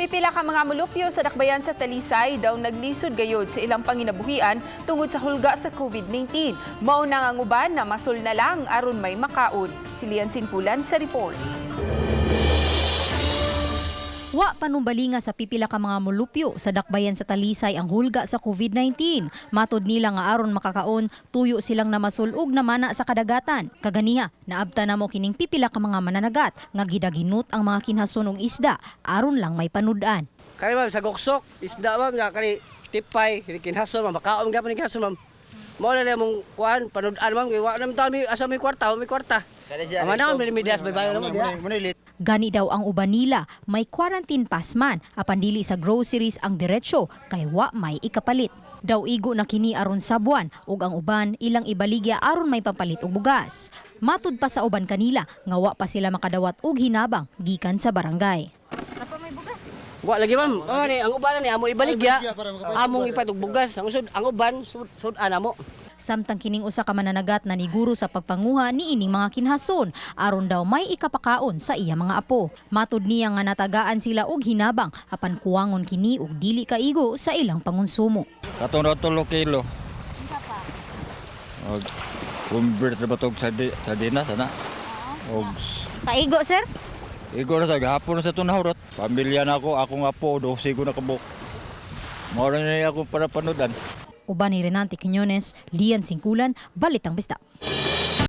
Pipila ka mga mulupyo sa dakbayan sa Talisay daw naglisod gayod sa ilang panginabuhian tungod sa hulga sa COVID-19. Mao na nga ang uban na masol na lang aron may makaon. Si Lian Sinpulan sa report. Wa panumbalinga sa pipila ka mga mulupyo sa dakbayan sa Talisay ang hulga sa COVID-19. Matod nila nga aron makakaon, tuyo silang namasul og namana sa kadagatan. Kaganiha, naabta namo kining pipila ka mga mananagat nga gidaginot ang mga kinhason og isda aron lang may panud-an. Kani, ma'am, sa guksok, isda, ma'am, nga kani tipay, kini kinhason, ma'am, makaon gyapon ni kinhason, ma'am. Mao na lang mong kuan panud-an, ma'am, kay wa naman ta mi asa may kwarta, may kwarta. Ang ano may midas may bayo naman diha. Gani daw ang uban nila may quarantine pass man apan dili sa groceries ang diretsyo kay wa may ikapalit. Daw igo na kini aron sa buwan ug ang uban ilang ibaligya aron may pampalit og bugas. Matud pa sa uban kanila nga wa pa sila makadawat og hinabang gikan sa barangay. Wa lagi, ma'am. Oh, ni ang uban ni amo ibaligya, among ipatog bugas. Ang sud ang uban sud-an amo. Samtang kining usa ka mananagat na niguro sa pagpanguha ni ining mga kinhason aron daw may ikapakaon sa iya mga apo. Matud niya nga natagaan sila og hinabang apan kuwangon kini og dili kaigo sa ilang pangonsumo. Katong na 3 kilo. Og convert na ba tog sa dinas ana? Og Kaigo, sir? Igo na sa gahapon na sa tunahurot. Pamilya na ako, akong apo, 12 ko na kabuk. Mao na niya akong para panudan. Uban ni Renante Quiñones, Lian Singkulan, Balitang Bisdak.